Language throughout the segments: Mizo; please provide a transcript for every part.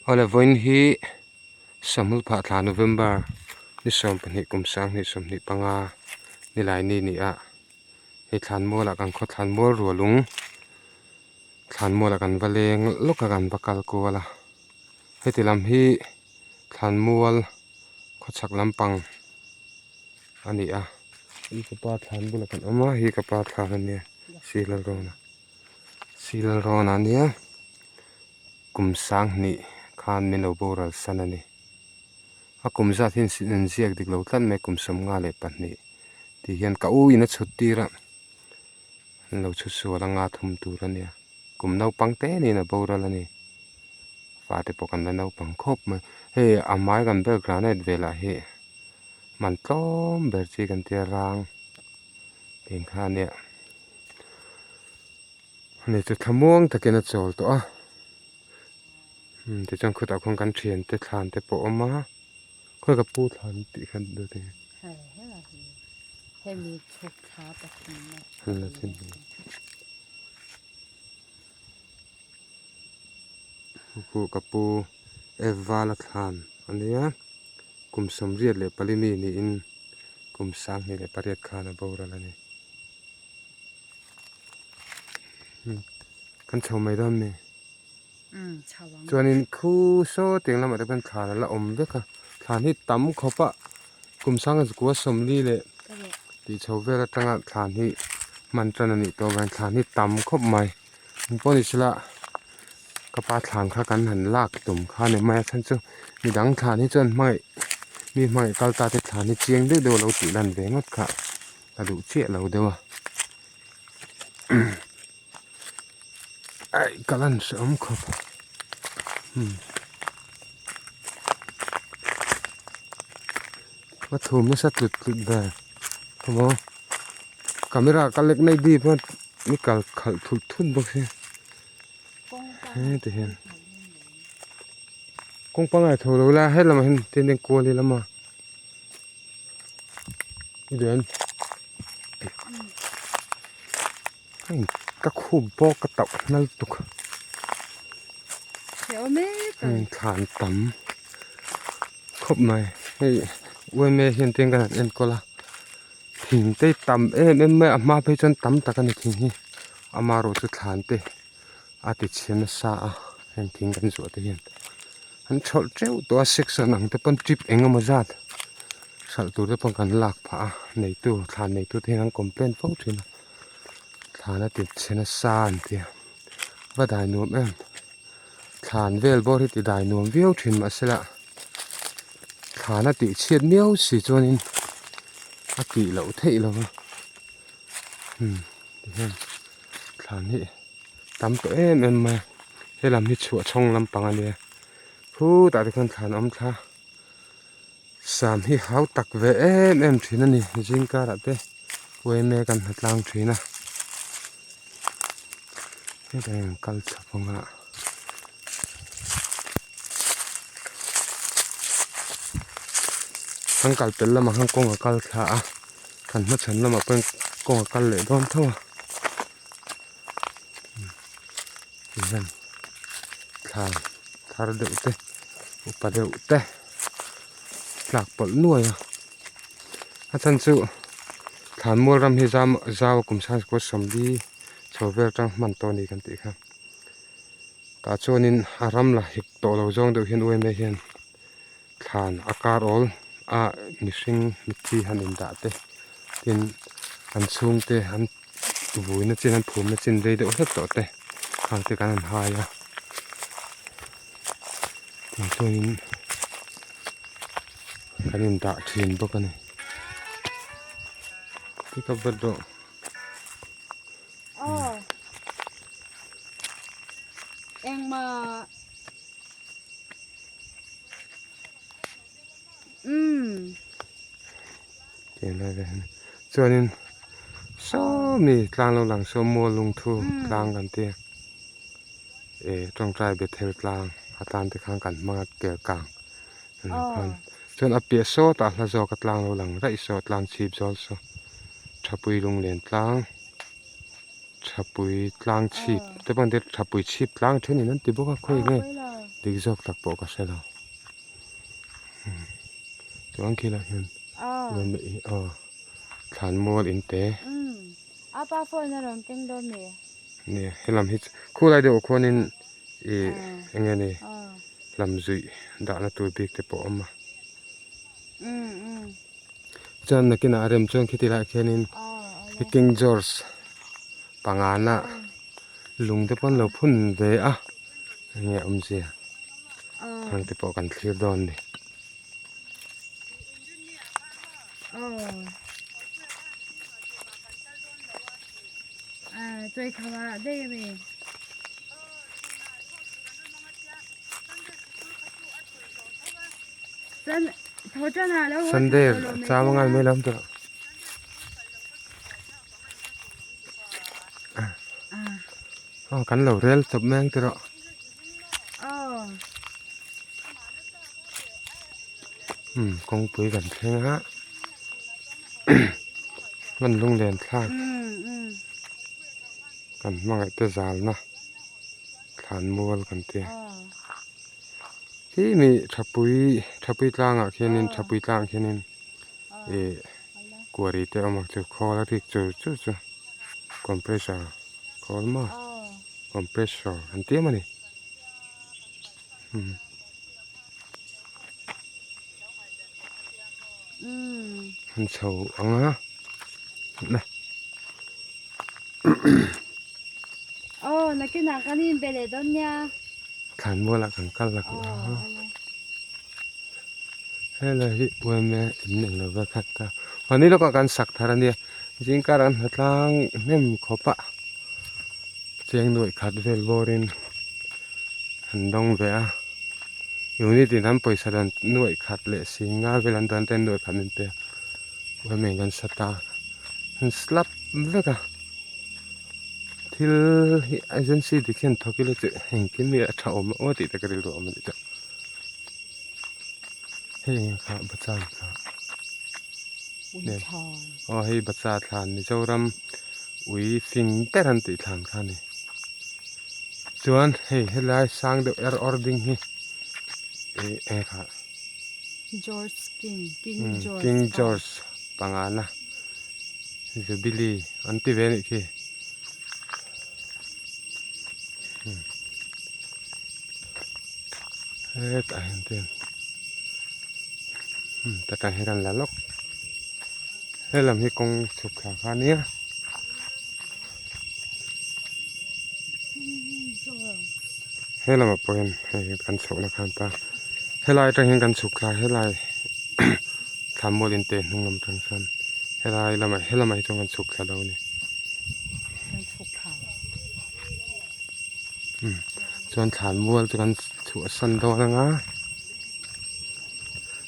Awle vawiin hi Sahmul phah thla November ni 12 kum 2025 nilai ni ni a hei thlanmual ah kan khaw thlanmual rualung thlanmual ah kan va leng lawk a kan va kal kual a heti lam hi thlanmual khawchhak lampang a ni a i ka pa thlan bulah kan awm a hi ka pa thlan a nia Silalrawna Silalrawna a nia. Kum 2000 khan min lo boral san a ni. A kum zat hi in ziak dik lo tlat mai kum 52 tih hian ka u in a chhut tir a, an lo chhut sual a nga thum tur a nia. Kum naupang te niin a boral a ni. Fate pawh kan la naupang khawp mai. Hei a hmai kan ber granite velah hi man tlawm ber chi kan tia rang tih kha a nia. Ani chu thlamuang takin a chawl tawh a umm tichuan khutah khuan kan thiante thlan te pawh a awm a khawi ka pu thlan tih kha dawt eng nge ka pu Evala thlan a nia kum 84 mi niin kum 2008 khan a boral a ni. Kan chho mai dawn mi chuanin khu saw tiang lamah te khuan thlan a la awm vek a thlan hi tam khawp a kum sanga zakua sawmli leh tih chho vel atanga thlan hi hman tan a nih tawh avangin thlan hi tam khawp mai engpawh ni sela ka pa thlan kha kan han lak tum kha a ni mai a chhan chu midang thlan hi chuan hmangaih mi hmangaih kal ta te thlan hi chiang deuh deuh a lo tih lan ve ngawt kha. A duh chiah lo deuh a aih ka lan hre awm khawp umm a thum nasa tlut tlut ve emaw camera ka lek mai bik a ni kal khalh thut thut bawk sia heti hian kawng pangngai tho lo la helamah hian tin eng kual ila maw. Ka khup bawk ka tauh hnal tuk thlan tam khawp mai hei uaime hian tin kan han enkawl a thing te hi tam em em mai a a hma phei chuan tam tak a ni thing hi amaherawhchu thlan te a ti chhe nasa a heng thing kan zuah te hian an thawlh teuh tawh a section ang te pawn trip eng emaw zat hralh tur te pawn kan lak phah a neitu thlan neitu te hian an complain fo thin a thlan a ti chhe nasa an ti a va dai nuam em thlan vel bawr hi ti dai nuam viau thin mahsela thlan a tih chhiat miau si chuanin a tih loh theih lo va umm tihian thlan hi. Tam tawh em em mai a helam hi chhuah chhawng lampang a nia khutah te khuan thlan a awm thla sam hi hau tak ve em em thin a ni zing karah te uaime kan hna tlang thin a hetah hian kal chhawp ang a. Kan kal pel lamah khan kawng a kal thla a kan hmachhan lamah pawh hian kawng a kal leh dawn tho a. Tihian thla thar deuh te upa deuh te tlak pawlh nuai a a chhan chu thlanmual ram hi zam zau a kum sang zakua sawmli chho vel atang hman tawh a ni kan tih kha tah chuanin a ram la hek tawh lo zawng deuh hian uaime hian thlan a kar awl a mihring mitthi han indah te tin an chhungte an vuina chin an phumna chin rei deuh hlek tawh te khang te kan han hai a tin chuanin kan indah thin bawk a ni pick up vat rawh. Engmah. Umm. Tiang lai vel hi chuanin saw mi tlang lo lang saw mual lungthu tlang kan tia eh tawngtai bethel tlang atan te khan kan hmang a tel kang khan chuan a piah sawtah hla zawk a tlang lo lang raih saw tlang chhip zawl saw thapui lunglen tlang. Thapui tlang chhip te pawh an ti a thapui chhip tlang thenin an ti bawk a khawi nge. Dik zawk tak pawh ka hre lo. Chuan khi lah hian aw thlan mual in te. Apa phone a rawn keng dawn mi? Nia helam hi khulai deuh ah khuanin ih eng nge ni lam zuih dahna tur bik te pawh a awm a. Chuan nakinah a rem chuan khiti lai khianin King George pangana lung te pawh an lo phun ve a enge awmzia thang te pawh kan thlir dawn a ni. Sunday cham a ngai mai lo tawh. Aw kan lo rel chawp mai ang tiraw. Umm kawngpui kan thleng a hman lunglen thlak kan hmangaih te zalna thlan mual kan ti a. Khi mi thapui thapui tlangah khianin thapui tlangah khianin ih kuari te a awm a chu khawl a rik chur chur chu compressor khawl maw compressor an ti em a ni umm. An chho ang a le. Aw nakinah kan inbe leh dawn nia. Thlanmualah kan kal la kawh a, helai hi uaime in eng lo vel khat ta mahni lawkah kan sak thar a nia zingkar an hna tlang hnem khawp a cheng nuaih khat vel bawrin an dawng ve a unit in an pawisa dan nuaih khat leh si nga vel an dan ten nuaih khat min pe a uaime in kan sa ta an slap vek a. Thil hi agency dik hian thawk ila chu engkim hi a tha awm aw tih te ka rilru a awm a nih chu. Hei eng kha bacha ni kha aw hei bacha thlan Mizoram ui fing ber an tih thlan kha a ni. Chuan hei helai sang deuh er awr ding hi ih eng kha George King King George King George pangana. Jubilee an ti ve anih khi. Hetah hian te tah hian kan la lawk. Helam hi kawng chhuk thla kha ania. Helamah pawh hian hei kan chhohna khan ta helai atang hian kan chhuk thla helai thla mual inte hnung lam atang chuan helai lamah helamah hi chuan kan chhuk thla lo a ni chuan thlan mual chu kan chhuah san dawn anga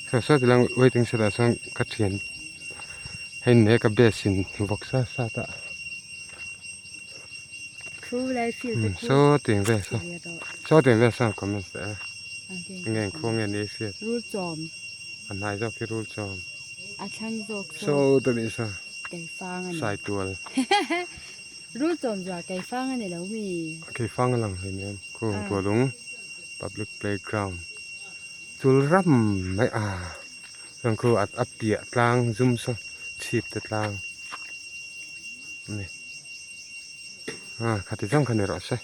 saw saw ti lang waiting shed ah sawn ka thian hei ne ka best in vawksa sat a. Saw tiang vel saw saw tiang vel sawn comment teh a enge an khua nge ni a hriat rul chawm a hnai zawk hi rul chawm a thlang zawk saw saw ta nih saw keifang a ni saitual rul chawm zuar keifang a ni lo mi keifang a lang hlei nen kung tualung public playground chul ram mai a chuan khu a piah tlang zum saw chhip te tlang. Ani ah khati zawng kha ni rawh se.